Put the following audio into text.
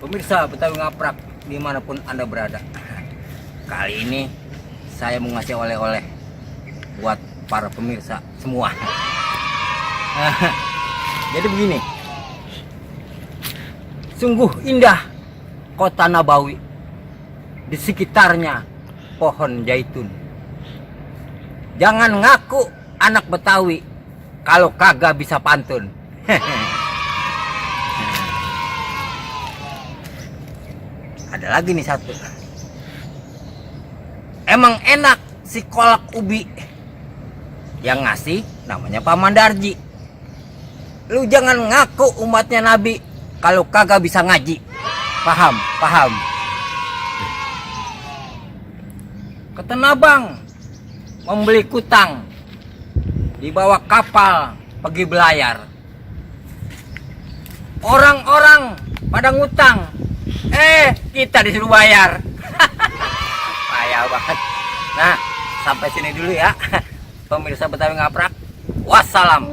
Pemirsa Betawi Ngaprak dimanapun Anda berada, kali ini saya mau ngasih oleh-oleh buat para pemirsa semua. Jadi begini, sungguh indah kota Nabawi, di sekitarnya pohon zaitun. Jangan ngaku anak Betawi kalau kagak bisa pantun. Ada lagi nih satu. Emang enak si kolak ubi. Yang ngasih namanya Paman Darji. Lu jangan ngaku umatnya Nabi kalau kagak bisa ngaji. Paham? Paham? Ke Tanah Abang membeli kutang, dibawa kapal pergi belayar. Orang-orang pada ngutang, kita disuruh bayar. Payah banget. Nah, sampai sini dulu ya, pemirsa Betawi Ngaprak. Wassalam.